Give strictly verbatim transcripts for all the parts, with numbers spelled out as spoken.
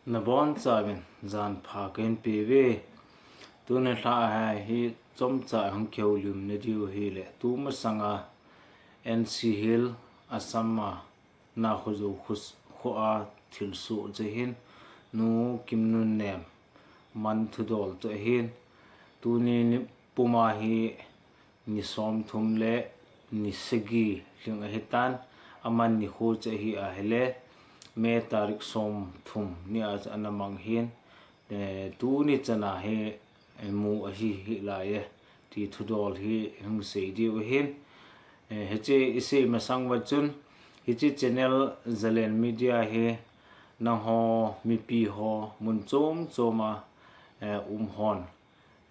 Nabonchauvin janpha kahin peuve. Tuni lha a hi chomcha hung kihoulimna diu ahile, tumasanga N C Hill, Assam a Nakhojo kho, kho a thilsoh chu ahin, Nu Kimnunnem man thudol chu ahin, tuni ni puma hi ni somthum le ni sagi lhing ahitan, aman nikho chu ahi ahile, May tarik somthum nia chu ana mang ahin, eh, tuni chana hi, eh, mu ahi hih laiye, ti thudol hi hung sei diu ahin. Eh, hiche isei masang uva chun, hiche channel Zalen Media hi nangho mipi ho mun chom choma, eh, um hon,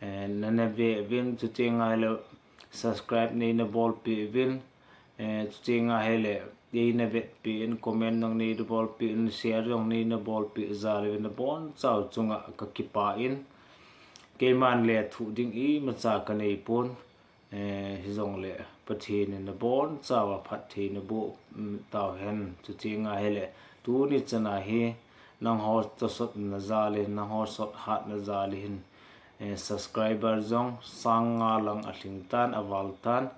eh, nana ve uvin, chutenga ahile subscribe neina bolpeh uvin, eh, chutenga ahile neina vetpeh in, comment jong neina bolpeh in, share jong neina bolpeh jal uvin, nabonchau chunga kakipah in, keiman lethuh ding imacha kanei pon, eh, hijongle Pathen in nabonchauva phatthei naboh, um, tauhen, chutenga ahile tuni chana hi nangho tosotna jal in, nangho sothatna jal in, eh, subscriber jong sang nga lang alhing tan, aval tan,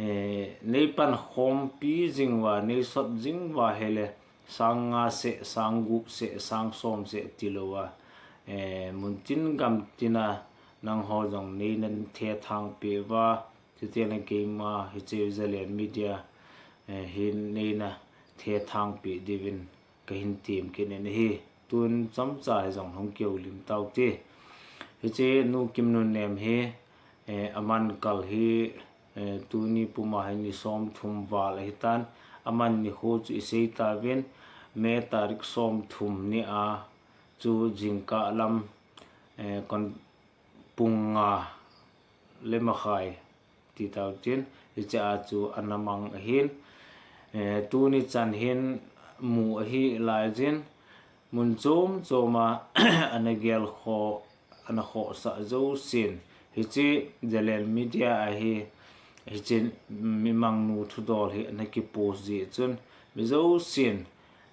eh, neipankhompi jing uva, neisot jing uva ahile, sang nga seh, sang gup seh, sang som seh tilouva, eh, muntin gamtina nangho jong neina thethang peh uva, chutenga keima hiche Zalen Media, eh, hi neina thethang peh diuvin kahin tem kit in ahi. Tun chomcha hi jong hung kihoulim taute. Hiche Nu Kimnunnem hi, eh, aman kal hi, eh, tuni puma hi ni somthum val ahitan, aman nikho chu isei tauvin, May tarik somthum nia chu jingkah lam, eh, kon pung nga le makhai ti tautin, hichea chu ana mang ahin, eh, tuni chan hin mu ahi laijin, mun chom choma ana gelkhoh, ana khohsah jousen, hiche Zalen Media a hi, hiche mimangnu thudol hi ana kipost jeh chun, mi jousen,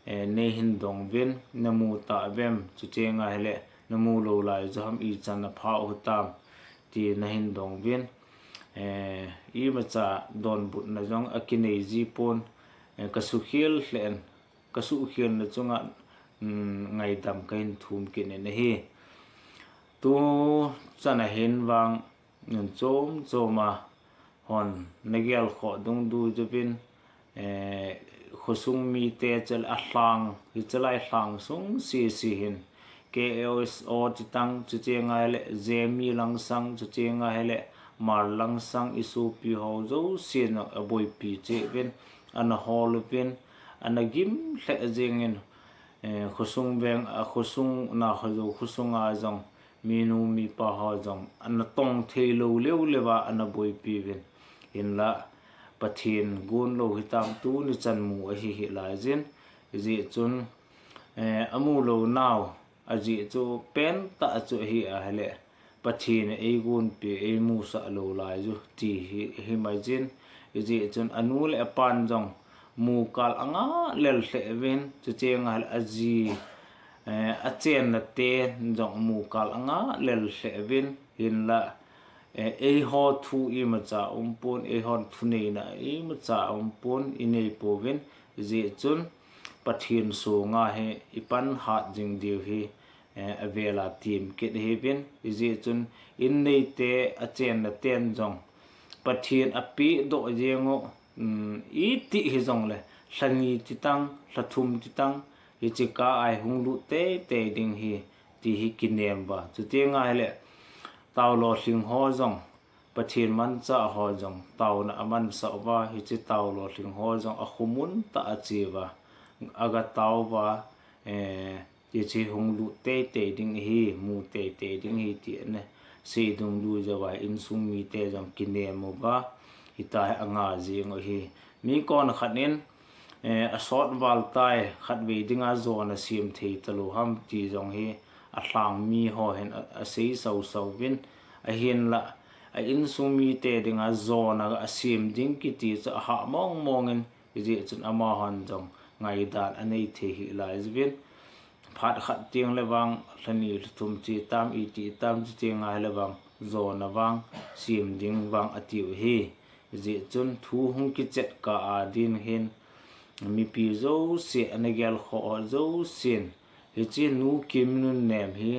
eh, neihin dong uvin, namu tauvem, chutenga ahile namu lou lai u ham, ichan apha u hitam, ti nahin dong uvin, eh, imacha donbutna jong akinei jipon, eh, kasukhel lheh in, kasuhkhelna chunga, um, ngaidam kahin thum kit in ahi. Tu chana hin vang, mun chom choma hon nagelkhoh dungdung uvin, eh, khosung mite chule alhang, hichelai lhang sung sese hin, K S O titang, chutenga ahile Zeme langsang, chutenga ahile Hmar langsang, isopi ho jousen aboipi cheh uvin, ana hol uvin, ana gim lheh jengin, eh, khosung veng, a khosung, Nakhojo khosunga jong, minu mipa ho jong, ana tong theilou leuleuva ana boipi uvin. Hinla, Pathen gon lou hitam, tuni chan mu ahi hih laijin, hijeh chun, eh, amu lou nau, ajeh chu pentah chu ahi ahile, Pathen in eigonpeh, eimusah lou lai u ti hi, himaijin, hijeh chun anu le apan jong mukal angah lel lheh uvin, chutenga ahile aji, eh, achenna ten jong mukal angah lel lheh uvin, hinla, eh, eiho thu imacha umpon, eihon thuneina imacha umpon, inei pouvin, hijeh chun Pathen songa hi ipan hat jing diu hi, eh, avela tem kit ahiuvin, hijeh chun in neite achenna ten jong Pathen apehdoh jeng u, um, iti hijongle, lha ni titang, lha thum titang, hiche kah a hung lut teitei ding ahi, ti hi kinem uva. Chutenga ahile, taololhing ho jong, Pathen manchah ho jong, taona amansah uva, hiche taololhing ho jong, akhomun tah a ache uva, aga tao uva, eh, hiche hung lut teitei ding ahi, mu teitei ding ahi, ti ana sei dungdung jouva, insung mite jong kinem uva, hitia hi anga jeng u ahi. Mi konkhat in, eh, asot val tai, khatvei dinga jona sem thei talou ham, ti jong hi alhang mi ho hin a, asei sausau uvin, ahinla, a insung mite dinga jona asem ding kiti chu ahah mong mongin, hijeh chun amahon jong ngaidan anei thei hih laiuvin. phat khat teng le vang lhani lhathum che tam, iti tam chu teng ahile vang jona vang sem ding vang atiu hi. Hijeh chun thu hung kichet kah a din hin mipi jouse ana gelkhoh ho jousen hiche Nu Kimnunnem hi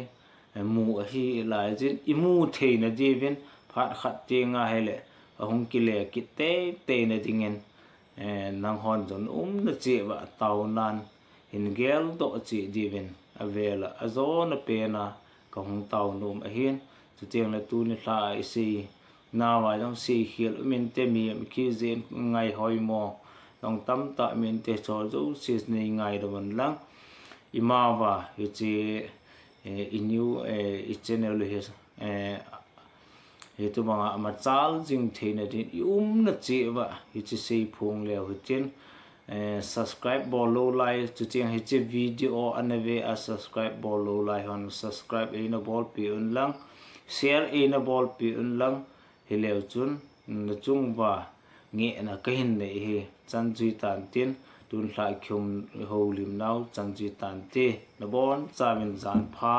mu ahi lai jin imu theina diuvin phat khat teng ahile ahung kile kit teitei na dingin, eh, nanghon jong umna cheh uva taonan hin geldoh cheh diuvin avel a ajona pen a kahung taonom ahin, chuteng le tuni lha a isei nauva jong seikhel um inte, mihem kijen ngai hoimo jong tamtah um inte, chu jouse nei ngaidam un lang. Imauva hiche, eh, i new, eh, i channel hi, eh, hitobanga machal jing theina din i umna cheh uva hiche seiphong leu hitin, eh, subscribe bol lou lai, chuteng hiche video ana ve a subscribe bol lou lai hon subscribe eina bolpeh un lang, share eina bolpeh un lang, hileu chun nachung uva ngehna kahin nei hi. Chan chu hitan tin, tun lha kium houlim nau chan chu hitan te, nabonchauvin jan pha.